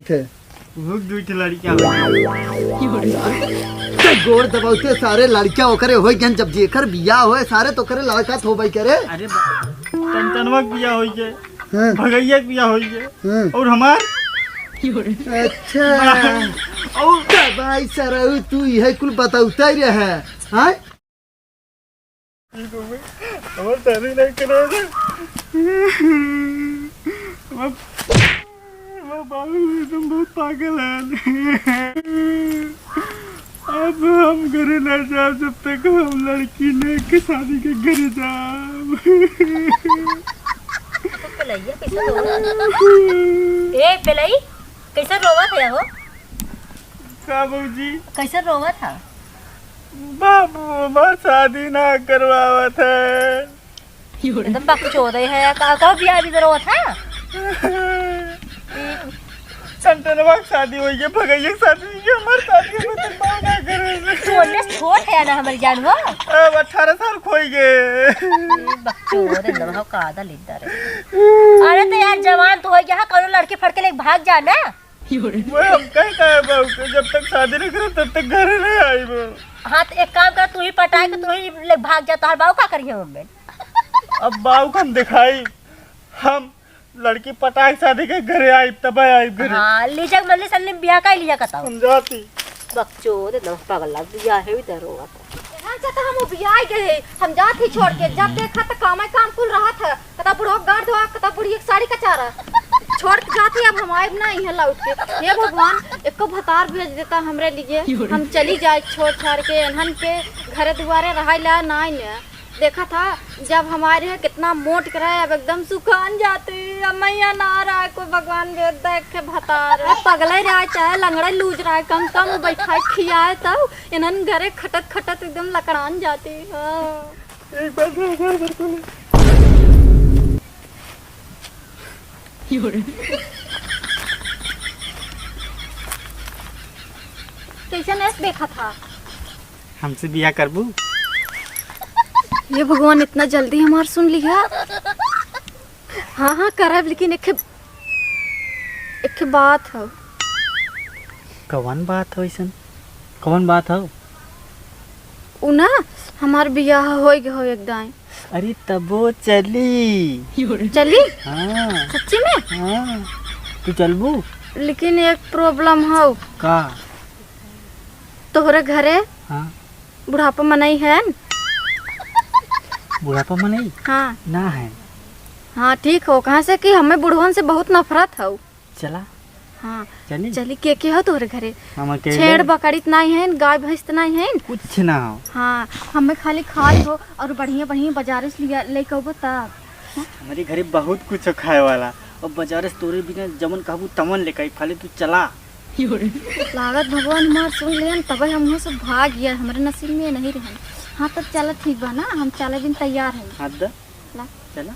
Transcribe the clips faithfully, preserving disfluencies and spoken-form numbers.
थे। भूख दुई ठे लड़कियां हो गई। ते गोड़ दबावते सारे लड़कियां ओकरे होइ गन, जब जेकर बियाह होए सारे तो ओकरे लड़का तो होबई करे। अरे बा-, टनटनवा के बियाह होइ गए, हाँ। भगैया के बियाह होइ गए, हाँ। और हमार अच्छा। और दबाई सरऊ, तू यह कुल बतौता ही रहे, हाँ? ठीक हो गए। हमार शादी नहीं करा दे। हमार, हमार बाबू एकदम बहुत पागल है। अब हम घरे ना जाब जब तक हम लड़की लेके शादी के घरे जाब। तो पेलैया कैसे रोवत है? ए, पेलई, कैसे रोवत है हो? का भौजी? कैसे रोवत है? बाबू हमार शादी ना करवावत है। एकदम बकचोदे है, का, का बियाह भी करवावत है? टनटनवा के शादी होई है, भगैया के शादी होई है, हमार शादी में तो बाबू ना करे। तू अन्ने छोट है ना हमारी जान हो। अब अठारह साल खोई गए। बकचोद एकदम हो, का दा लिद्दा रे। अरे तो यार जवान तो हो गया है, कौनो लड़की फड़के लेके भाग जा ना। वो हम कहीं का है बाबू के, जब तक शादी नहीं करे तब तक घरे नहीं आई वो। हाँ, तो एक काम कर, तू ही पटाए के तू ही ले भाग जा, तोहर बाबू का करिए मम्मी? अब बाबू को हम दिखाई, हम लड़की पटाए के शादी के घरे आई, तब आई घरे। हाँ, ले जा मंदिर सल्ली बियाह का लिया कताऊ। हम जाती। बकचोद एकदम पगला, बियाह है भी डरो। यहाँ से तो हम उबियाई गए, हम जात ही छोड़ के, जब देखा तो कामे काम कुल रहा था, कता बुढ़ो गाड़ धोआ, कता बुढ़िया के साड़ी कचारा। छोड़ के जात ही, अब हम आइब ना यहाँ लौट के। हे भगवान, एको भतार भेज देता हमरे लिए, हम चली जाए छोड़ छाड़ के, एनहन के घरे दुआरे रहाई ला नाई ने। देखा था, जब हमारे यहाँ कितना मोट के रहे, अब एकदम सुखान जाते, अब मैं यहाँ ना रहा, कोई भगवान भेज दे के भतार। अब पगले रहा, चाहे लंगड़े लूज रहा, कम कम बैठाए खियाए, तब इन्हन घरे खटत खटत एकदम लकड़ान जाते। हाँ। एक बार दो हजार भर को ले। कैसन ऐस देखा था? हमसे बियाह करबू? ये भगवान, इतना जल्दी हमार सुन लिया। हाँ, हाँ, करब, लेकिन एक, एक बात हो। कवन बात हो ऐसन? कवन बात हो? उ ना, हमार बियाह होई गए हो एक दाएं। अरे तबो चली। चली? हाँ। सच्ची में? हाँ। तू चलबू? लेकिन एक problem हो। का? तोहरे घरे हाँ। बुढ़ापा मनई है न? बुढ़ापा मनई? हाँ। ना है। हाँ, ठीक हो, कहाँ से कि हमें बुढ़वन से बहुत नफरत हो। चला। हाँ। चली? चली, के के हो तोहरे घरे? हम अकेले। छेड़ बकरी त नाई है, गाय भैंस त नाई है? कुछ ना हो। हाँ, हमें खाली खाए हो और बढ़िया बढ़िया बाजारे से लिया, लेके अबो तब। हमारे घरे बहुत कुछ हो खाए वाला, और बाजारे से तोरे बिना जमन कहबू तमन लेके आई, खाली तू चला। लागत भगवान हमार सुन लेन, तबे हम वहाँ से भाग गया, हमारे नसीब में नहीं रहन। हाँ, तब चला, ठीक बा ना, हम चले बिन तैयार हैं। हाँ, द। ला। चला।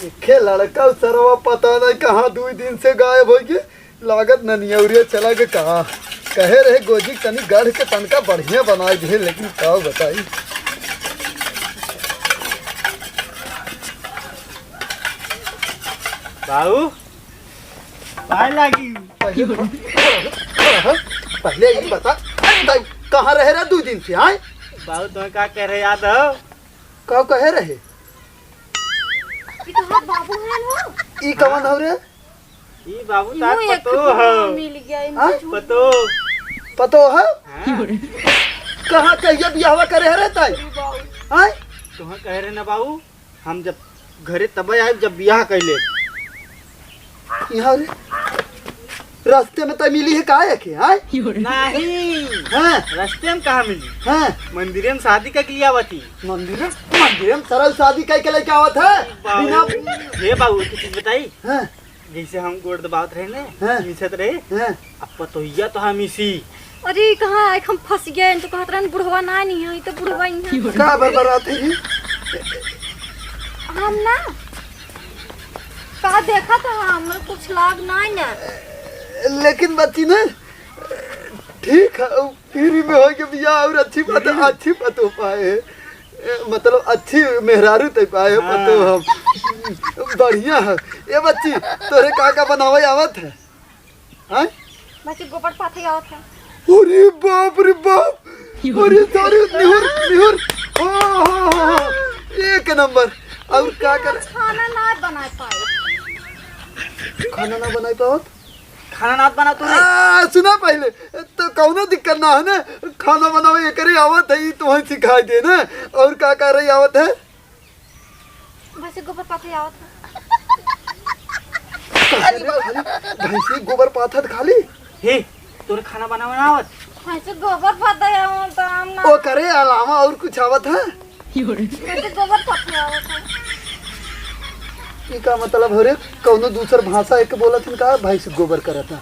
एखे लड़का सरवा पता नहीं कहाँ दुई दिन से गायब हो गए। लागत ननियौरिया चला गए कहाँ। कहे रहे गोजी तनी गढ़ के तनका बढ़िया बनाए दे, लेकिन का बताई। बाऊ, पाए लागी। पहले, पहले ई बता, अरे दाई, कहाँ रहे रे दू दिन से, आय? बाबू, तुम्हें का कह रहे याद हो? का कहे रहे? ई तो हमार बाबू हन हो। ई कवन हो रे? ई बाबू इहो तार एक पतो ठो हो। मिल गया, इनको हाँ? झूठ पतो। पतो हो? हाँ। कहाँ कहिया बियाहवा करे रहे ताई? आय? तुम्हें कह रहे ना बाबू, हम जब घरे तबे आए जब बियाह कैले। यहाँ रे, रास्ते में तय मिली है का एके, आय? नहीं। हाँ। रास्ते में कहाँ मिली? हाँ। मंदिरे में शादी करके लिया आवत ही। मंदिरे, मंदिरे में सरल शादी करके लेके आवत है। बाबू, बिना हे बाबू, एक चीज बताई। हाँ। जैसे हम गोड़ दबावत रहे ने, हाँ। मिसत रहे, हाँ। अब पतोहिया तो हम इसी। अरे, कहाँ आए, हम फंस गए, तो कहत रहन बुढ़वा ना नहीं है, ई तो बुढ़वा ही है। का बरबरात है जी? हम ना, का देखा था, हमरा कुछ लाग ना है ना। लेकिन बच्ची ना, ठीक है, फ्री में होई के बियाह और अच्छी बात, फ्री में। अच्छी बात हो पाए है। ए, मतलब अच्छी मेहरारू तय पाए हो, हाँ। पतो हम। बढ़िया है। ए बच्ची, तोरे का का बनावे आवत है? हैं? बस गोबर पाथे आवत है। अरे बाप रे बाप। अरे सॉरी, निहुर, निहुर। ओ हो हो हो। एक नंबर। और का कर? खाना ना बनाए पाए। खाना ना बनाए पावत? खाना ना बनाओ तू रे। आ, सुना पहले, तो कौनो दिक्कत ना है ना, खाना बनावे एकरे आवत है, ई तुम्हें सिखाई दे ना। और का का रही आवत है? भैंसी गोबर पाथे आवत है। खाली भैंसी गोबर पाथत खाली? हे, तोरे खाना बनावे ना आवत? भैंसी गोबर पाथे आवत है, हम ना। ओकरे अलावा और कुछ आवत है? भैंसी गोबर पाथे आवत है। ई का मतलब हो रे? कौनो दूसर भाषा एक बोलत हन का? भैंसी गोबर करत है?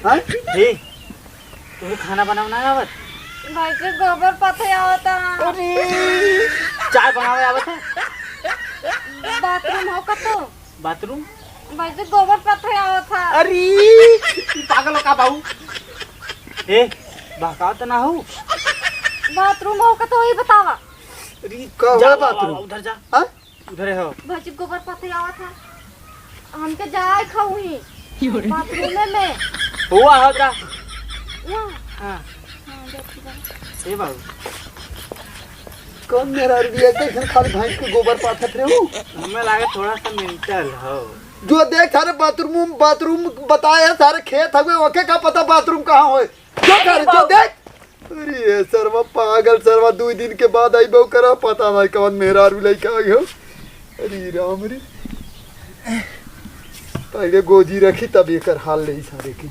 हाँ? हे, तोरे खाना बनावे ना आवत? भैंसी गोबर पाथे आवत है। अरे, चाय बनावे आवत है? बाथरूम हो का तो? बाथरूम? भैंसी गोबर पाथे आवत है। अरे, ई पागल हो का बाबू? ए, बहकावत ना हो? बाथरूम हो का तो ही बतावा। अरे, का जा, हुआ वा, वा, बाथरूम? वा, उधर जा। हाँ? उधर हो। भौजी गोबर पाथे आवत है। हमके जाए खाऊ ही। बाथरूम में। हुआ हो जा। हुआ? हाँ। हाँ, जा, ठीक है। ए बाबू। कौन मेहरारू बिया के घर खाली भैंस के गोबर पाथत रहे हो? हमें लागे थोड़ा सा मेंटल हो। जो देख सारे बाथरूम, बाथरूम बताए हैं, सारे खेत हवे, ओके का पता बाथरूम कहाँ होए? जो सारे, जो देख। अरे ये सरवा पागल सरवा, दुई दिन के बाद आई बहू करा, पता नहीं कौन मेहरारू लइका आई हो। अरे राम रे, पहले गोजी रखी तब एकर हाल लेई सारे की।